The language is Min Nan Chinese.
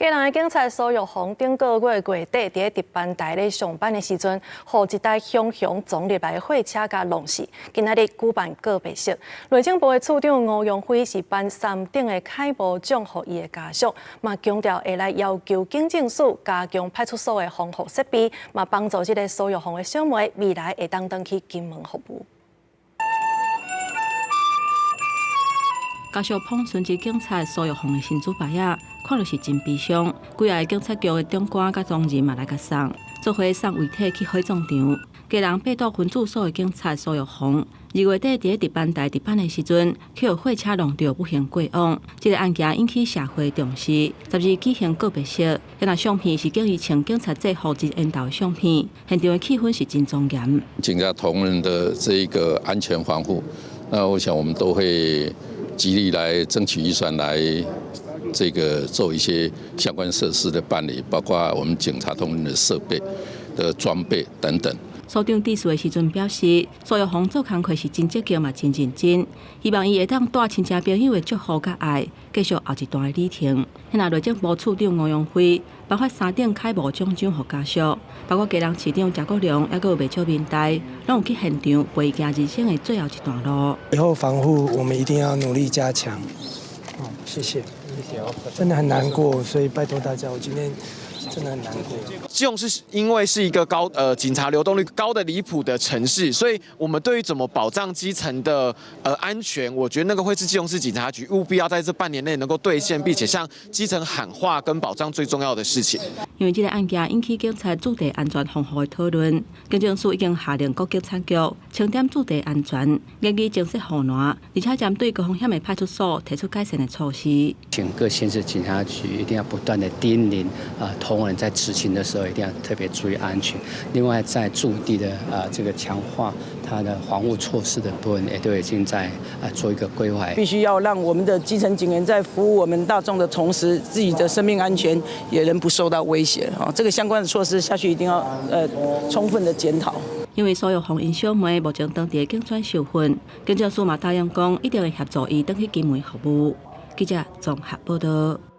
基隆的警察蘇玉紅頂個月月底佇咧值班台咧上班的時陣，予一台雄雄撞入來的貨車共撞死。今仔日舉辦告別式，內政部的處長吳陽輝是頒三等的楷模獎予伊的家屬，嘛強調會來要求警政署加強派出所的防護設備，嘛幫助這个蘇玉紅的小妹未來會當轉去金門服務。家屬捧殉職警察蘇玉紅的神主牌仔，看著是真悲傷。幾个警察局的長官佮同仁嘛來共送，做伙送遺體去火葬場。基隆八堵分駐所的警察蘇玉紅，2月底佇咧值班台值班的時陣，去予貨車撞著不幸過往。這个案件引起社會重視，12舉行告別式。彼相片是警伊穿警察制服真緣投的相片，現場的氣氛是真莊嚴。警察同仁的這一個安全防護，那我想我們都會極力來爭取預算來這個做一些相關設施的辦理，包括我們警察同仁的設備的裝備等等。所長致辭的時陣表示，蘇玉紅做工課是真積極嘛，真認真，希望伊會當帶親戚朋友的祝福佮愛，繼續後一段的旅程。彼內政部處長吳陽輝頒發三等楷模獎章予家屬，包括基隆市長謝國樑，猶閣有袂少民代，攏有去現場陪伊行人生的最後一段路。以後防護我們一定要努力加強。哦，謝謝，謝謝，真的很難過，所以拜託大家，我今天真的很難過。基隆是因為是一個高警察流動率高的離譜的城市，所以我們對於怎麼保障基層的安全，我覺得那個會是基隆市警察局務必要在這半年內能夠兌現，並且向基層喊話跟保障最重要的事情。因為這个案件引起警察駐地安全防護的討論，警政署已經下令各警察局清點駐地安全，研擬增設護欄，而且針對高風險的派出所提出改善的措施。請各縣市警察局一定要不斷的叮嚀啊，同仁在執勤的時候一定要特別注意安全。另外，在駐地的啊這個強化它的防護措施的部分，也都已經在啊做一個規劃。必須要讓我們的基層警員在服務我們大眾的同時，自己的生命安全也能不受到威脅。哦，這個相關的措施下去一定要充分的檢討。因為蘇玉紅𪜶小妹目前當佇警專受訓，警政署嘛答應講一定會協助伊轉去金門服務。記者綜合報道。